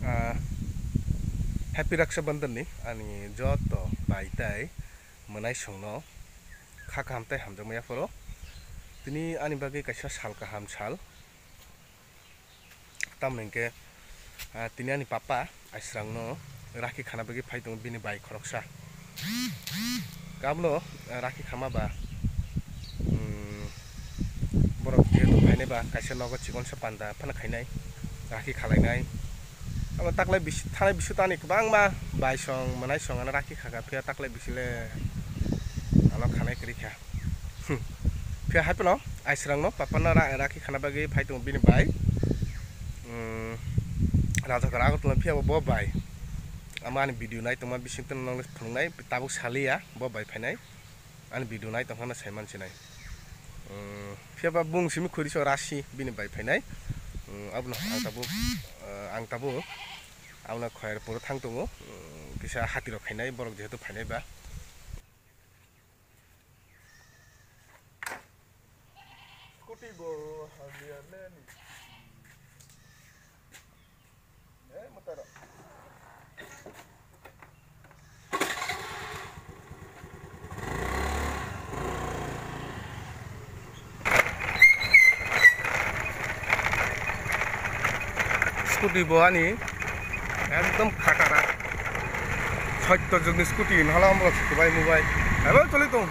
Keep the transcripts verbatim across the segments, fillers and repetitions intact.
Ah, Happy Raksha Bandhan ni ani joto bai tai mwnaisongno kha kaham tei hamjakma yapharo. Tini ani bagwi kaisa sal kaham sal. Tamoni hwnkhe, ah, tini ani papa Aisrangno rakhi khana bagwi phai tongo bini bai khoroksa. Kablo, ah, rakhi khama ba, um, borok jehetu phainai ba kaisa nogo chikonsa panda phano khainai, rakhi khalainai. Abo taklai bisi, thanai bisingo to ani kwbangma baisong mwnaisong ano rakhi khakha, phiya taklai bisile ano khanai kwrwi kha. Hmm. Phiya hai phano Aisrangno papano ra-, rakhi khana bagwi phai tongo bini bai. Hmm. Rajakhor Agartala phiya bo, bo bai. Amo ani video nai tongma bisingtwi nongni phunuknai tabuk saliya bo bai phainai. Ani video nai tongkhana saiman sinai. Hmm. Phiya ba bung simi khuri so rasi bini bai phainai. Hmm. Abono ang tabuk, eh, ang tabuk abono khoyar puro thang tongo. Hmm. Kisa hati rok khainai borok jehetu phainai ba. Scooty bo hamya le ni. Eh, motaro. Scooty bo ani ekdom khatara. Sotto jugni scooty hinwi hala omorok se kwbai mubai. Ebo choli tong.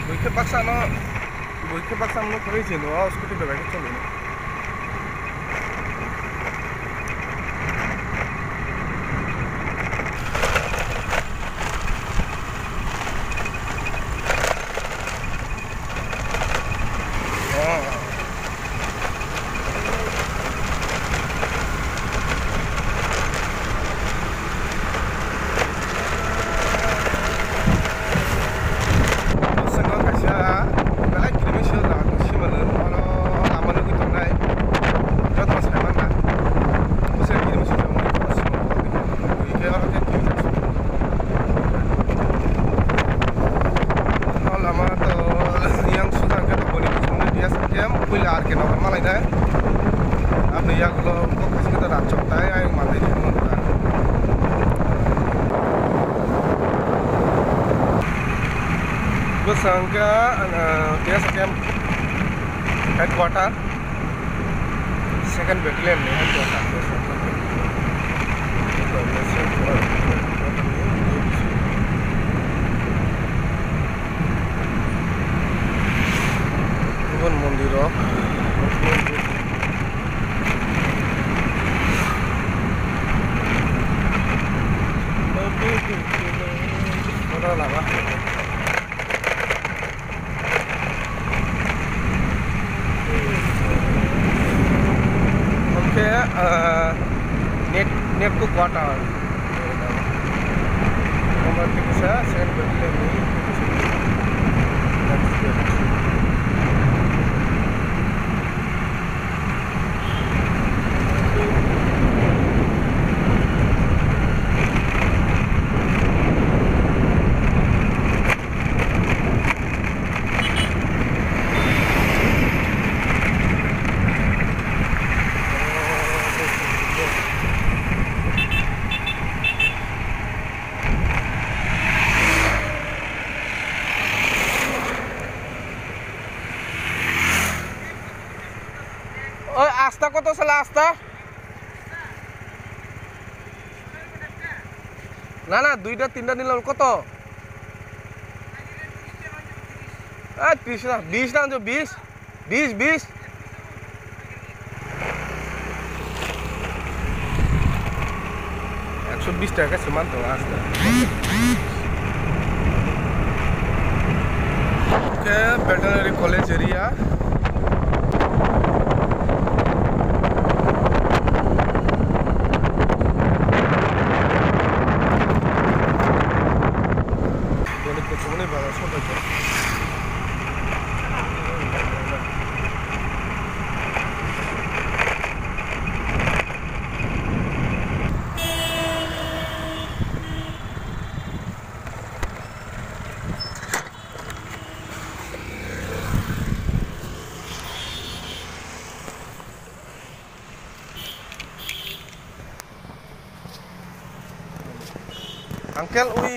Buikhe baksa no, buikhe baksa no khoroi se no scooty bai bai choli no. Bwskango kaisa belai kilometer jaga tong sima le oro lama nugwi tongnai joto sai mangna. Bwskango kilometer jaga tong sima le oro twi khe oro khe twi. O lama to yang suda khe to boni bisingni D S R camp puila R K Nagar malainai. Aboni yagulo kok kaisa khe to rachok tai ayang mantai khe nukha. Bwsang khe, ah, D S R camp headquarter. Second battalion ni headquarter. Bubun mondir rok. Oro lama. Hwnkhe, ah, net, net ko quarter. Number tiga sa, second battalion ni. That's good. Oi, asta koto sala asta? Na, na, duita, tinta nila koto? Ah, tris na, bis na, jo, bis. Bis, bis. Ekso bis taka se man tongo asta. Khe veterinary college area. Boni kuchukmani bagan sobaikha. Uncle, ওই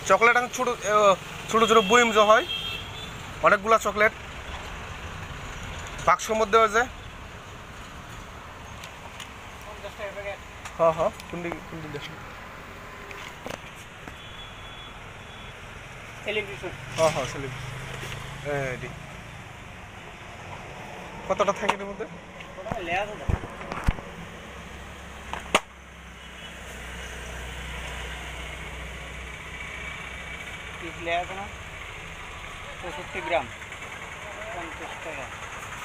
চকলেট আং ছোট, এ, ছোট ছোট বয়ম যে হয়, অনেকগুলা চকলেট বাক্সর মধ্যে ওই যে। হ, হ, কোন দিকে, কোন দিকে দেখো? সেলিব্রেশন। হ, হ, সেলিব্রেশন। এ, দি। কতটা থাকে এর মধ্যে? ওটা লেয়ার ওটা। পিস লেয়ার না? পঁয়ষট্টি গ্রাম। পঞ্চাশ টাকা।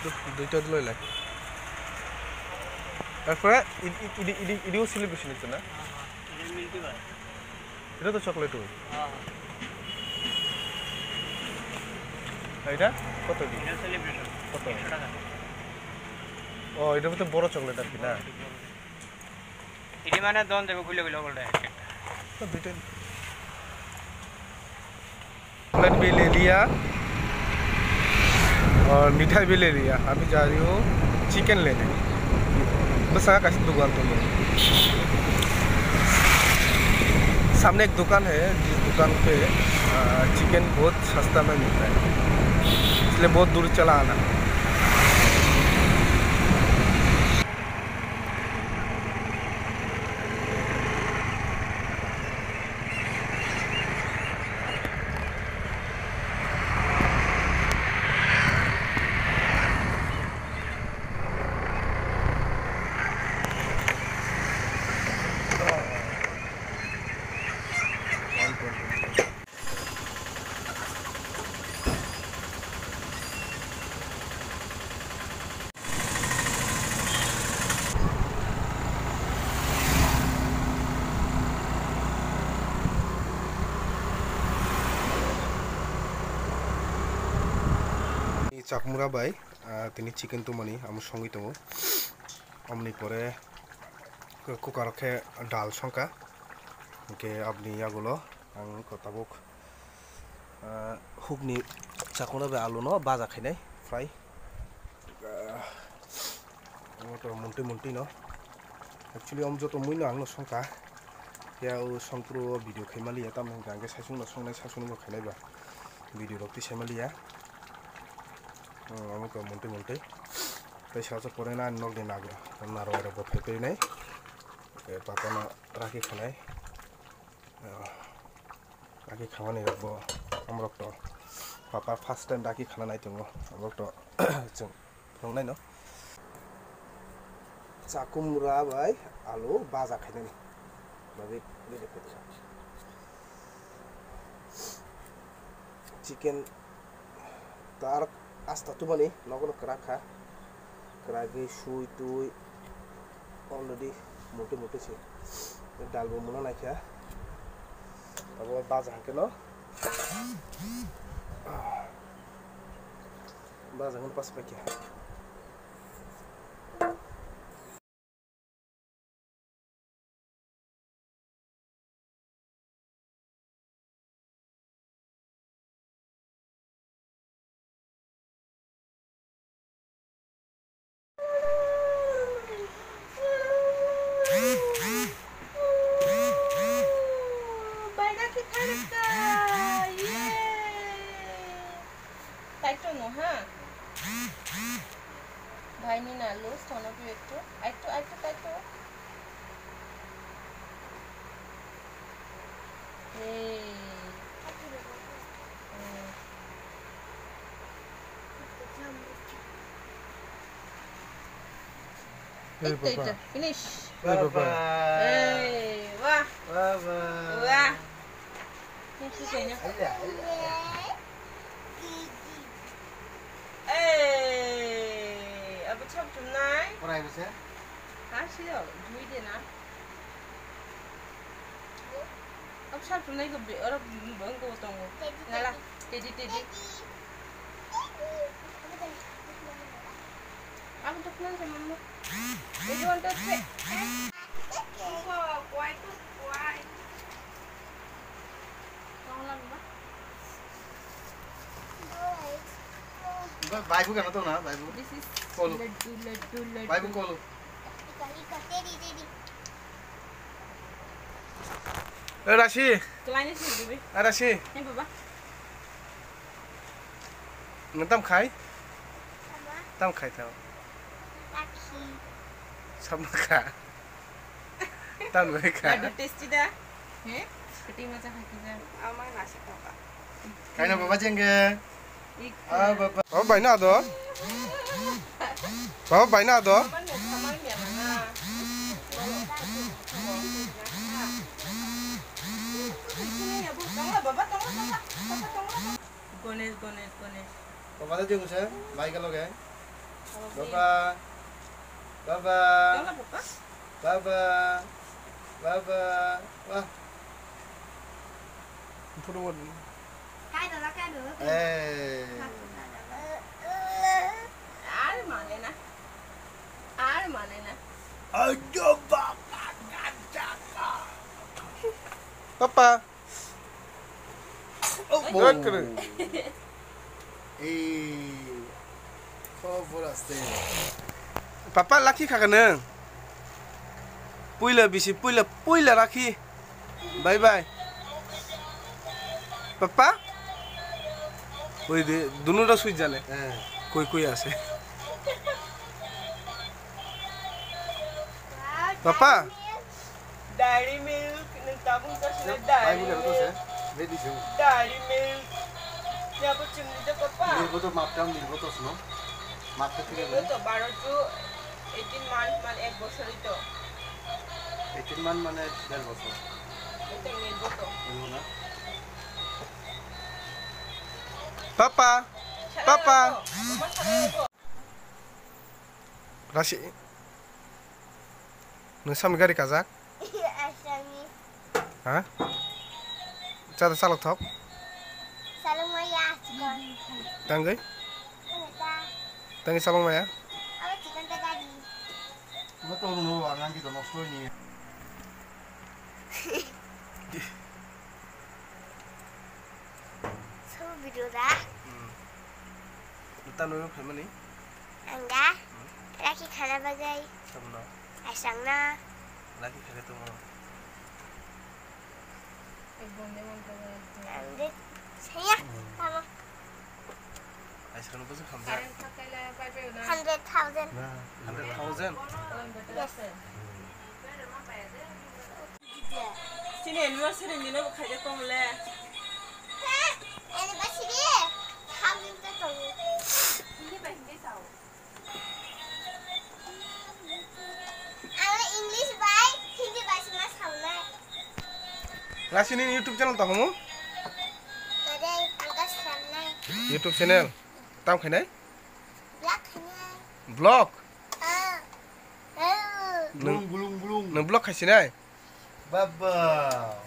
দু-, দুইটা দিলে লাই। তারপরে ই-, ই-, ইডি, ইডি, ইডিও সেলিব্রেশন হচ্ছে না? হ্যাঁ, হ্যাঁ। এটা মিল্কি বার। এটা তো চকলেট ওই। হ্যাঁ। আর এটা কত দি? এটা সেলিব্রেশন। কত? একশো টাকা। ও, এটার মধ্যে বড় চকলেট আর কি, না? এটা মানে দন যাবে খুলে খুলে বলটা এক একটা। তো দুইটা। चॉकलेट भी ले लिया और मिठाई भी ले लिया। अभी जा रही हूँ चिकन लेने। बस आया कैसे दुकान तो। सामने एक दुकान है, जिस दुकान पे, आ, चिकन बहुत सस्ता में मिलता है, इसलिए बहुत दूर चला आना। Chakmura bai, ah, tini chicken tumani amo songwi tongo. Omoni pore cooker o khe dal songkha. Hwnkhe aboni yagulo ang tabuk, ah, hukni chakmura bai aluno baja khainai fry. Ah, omo to montwi montwi no. Actually, om joto mui no ang no songkha. Ya o songpro video khaimaliya, tamni hwnkhe ang khe saichung no songnai, saichung no khainai ba video rok twi saimaliya. Hmm, omo to montwi montwi. Tei sal sa pore na nok ni nagra, naro aro bo phai phai nai. Eh, papa no rakhi khanai. Ah, rakhi khamani rok bo, omorok to papa first time rakhi khana nai tongo, omorok to chwng phunuknai no. Chakumra bai alu baja khainani bagwi ready khaikha. Chicken tar asta tumani nogono kwrak kha, kwragwi sui tui already moto moto se dal bo mano naikha, abo baja hwnkhe no baja hwnkhe pas paikha. Taito no ha. Bhai ni na lose hono tu ektu. Ektu, ektu taito. Hey. Hmm. Hey, Ito, papa. Ito. Finish. Hey, papa. Hey, wah. Wah, wah. Wah. Finish ko na. Ala, ala. Hey, abo chap chum nai. Orai bese. Ha, siyo, jui de na. Abo sal chumnai khe be-, oro bwng khe tongo. Teddy, nala, teddy, teddy. Teddy. Abo to khna se mama. Teddy one, two, three. Abo kwai to kwai. Tong la bima. Ba-, baibu kano tong na, baibu. This is kolo. Laddu, laddu, laddu. Baibu kolo. Ika, ika, teddy, teddy. Eh, Rasi. Kelainnya sih, Bibi. Ah, Rasi. Ini, Baba. Nang tam khai? Tam khai tau. Lakhi. Sama kha. Tan bai kha. Ladu tasty da. He? Kati macha kha kija. Ama nasi toka. Kaina baba jengge. Ah, baba. Baba bai na do? Baba bai na do? Gonesh, Gonesh, Gonesh. Baba da jengse, bai galo ge. Baba. Baba. Baba. Baba. Wah. Photo wall. Kai dala, kai dala. Eh. Ar mane na. Ar mane na. Ayo baba, Papa. Oh, Dot kene. Eh, khobor ase. Papa, lakhi kha kene. Puila bisi, puila, puila rakhi. Bye bye. Papa? Oi de, dunu da sui jale. Eh. Koi koi ase. Papa? Dairy milk, nwng tabuk jasna dairy milk. Dairy milk. Yabo chumni de papa. Nirbo to map tam, nirbo to sno. Map to kire. Nirbo to baro to eighteen month mane ek bochor to. Eighteen month mane der bochor. Ito nirbo to. Nirbo na. Papa. Papa. Rasi. Nwng sami gari kajak? Asami. Ha? Chada salok thok. Salok maya chikon. Tangwi? Tangwi salok maya? Abo chikon ta gari. Abo to no ang ang kito nosto ni. So video da. Hmm. Tano phaimani? Ang da? Hmm. Rakhi khana bagwi. Sabno? Asang na. Rakhi khana tongo. Ang de saya. Hmm. Tamo. Asang no bujak hamjak. Hundred thousand. Na, hundred thousand? Yes. Chini anniversary ni no khaide kong le. He, anniversary. Thamin ta tong. Hindi ba hindi sao. Ang English bai, Hindi bai sima saunai. Rasi ni YouTube channel to homo? Kadai, ang ka sanai. YouTube channel. Tam khainai? Black khainai. Vlog. Ah. Ah. Nung, bulung, bulung. Nung vlog khai sinai? Baba.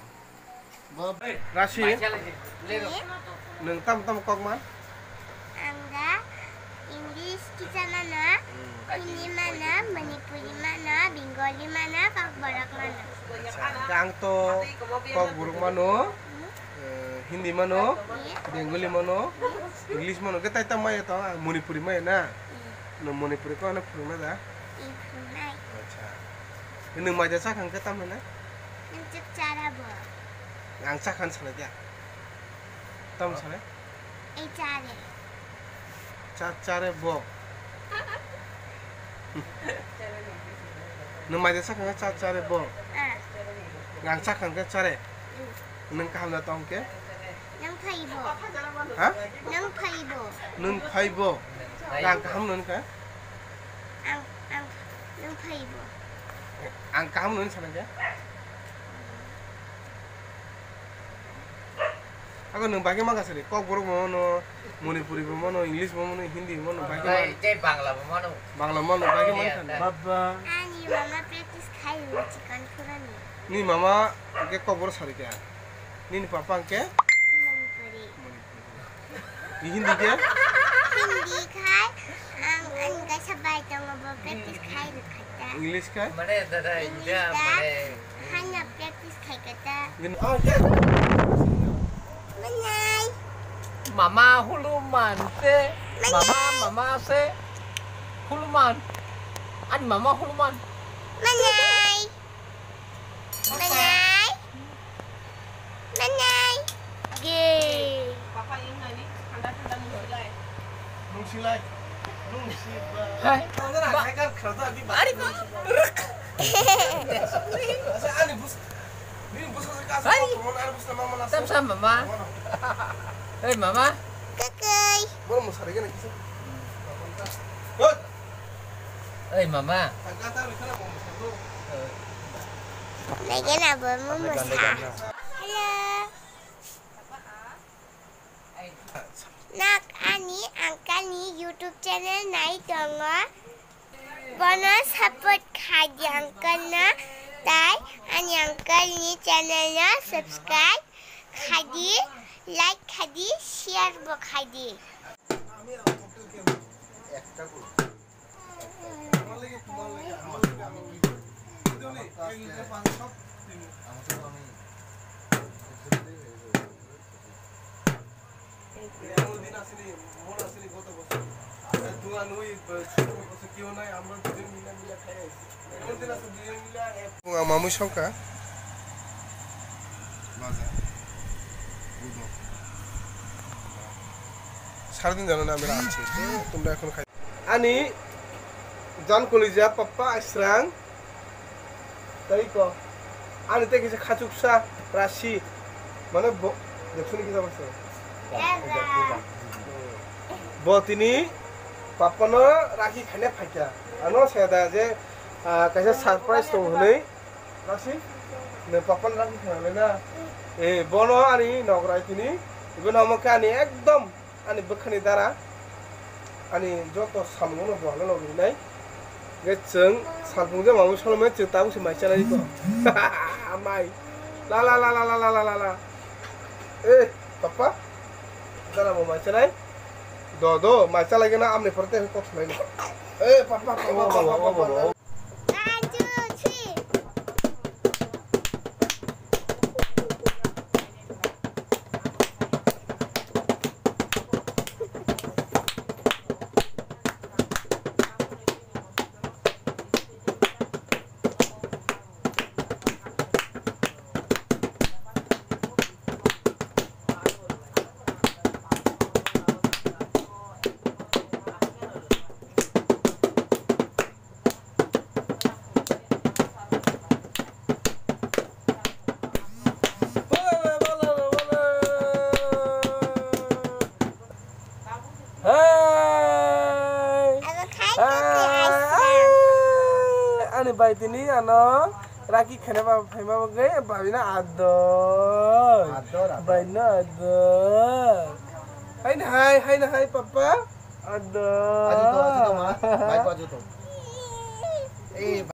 Baba. Rasi. Ini? Nung tam tam kok man? Ang da English kisa mano, Hindi mano, Manipuri mano, Bengali mano, Kokborok mano. Acha, ang to Kokborok mano, eh, Hindi mano, Bengali mano, English mano, khe tai tam maya to, ang Manipuri maya na. Hmm. Nung Manipuri ko ano phwrwngna da? Ih, phwrwngnai. Acha. Nung maida chakha hwnkhe tamo hwnai? Nung chwk chara bo. Ang chakha hwn sanai khe. Tamo sanai? Ei chare. Cha chare bo. Nung maida chakha hwnkhe cha chare bo. Ah. Ang chakha hwnkhe chare. Mm. Nung kaham da tong khe? Nang phaibo. Ha? Nang phaibo. Nung phaibo. Ang kaham nung kha? Ang, ang, nang phaibo. Ang kaham nung sana kha? Ako nung bagwi mangka sari, Kokborok mano, Manipuri bo mano, English bo mano, Hindi bo mano, bagwi mano. Tei Bangla bo mano. Bangla mano, bagwi mangka. Baba. Ani mama practice khai, chicken khurani. Ni mama ke Kokborok sari kha? Nini papa hwnkhe? Manipuri. Ni Hindi khe? Hindi khai, ang, ang kaisa bai tongo, bo practice khai rwkha ta. English khai? Mane dada, English India, da, mane. Hanya practice khai kha ta. Gin- Manai. Mama huluman te. Manai. Mama, mama se huluman. Ani mama huluman. Manai. Manai. Ani bus, bini bus sa ka sa. Hai. Tomon ani bus na mama na. Sam sam mama. Hei mama. Kakai. Boro mo sari gana kisa. Hei mama. Lagi na boro mo sa. Hello. Nak ani uncle ni YouTube channel nai tongo. Bono support khaidi uncle no, tai ani uncle ni channel no subscribe khaidi, like khaidi, share bo khaidi. এমন দিন আসেনি, মনে আসেনি গত বছর। আমরা দোয়া নই, ছোট বছর কেউ নাই, আমরা দুজন মিলে মিলে খাই আইছি। এমন দিন আসে দুজন মিলে এক Ang mamwi songkha. Baja. Udo. সারাদিন জানো না আমি রাঁধছি। তো তোমরা এখন খাই। Ani jan kolija papa asrang. Tei ko. Ani tei kisa khachuksa rasi. Mane bo, deksuni kisa basa. Bo tini papano rakhi khaina phaikha. Ano seda je, ah, kaisa surprise tong hwnwi. Rasi? Ne papano rakhi khaina le na. Eh, bono ani nograi tini. Ibo namo khe ani ekdom ani bwkhani dara. Ani joto samungno bo hano logi nai. Ge chwng salpung je mamung solomai chwng tabuk se mai chanai ko. Mai. La la la. Eh, papa. Dara bo mai chanai. Do do, mai chalai gana amni porte ko thulai. Eh, papa, papa, papa, papa. Hey! Abo khai Hey! Ani bai tini ano rakhi khene ba phaima bagwi babina ador. Ador, ador. Bai no ador. Hai na hai, hai na hai papa. Ador. Ajuto, ajuto ma. Bai ko ajuto. Eh,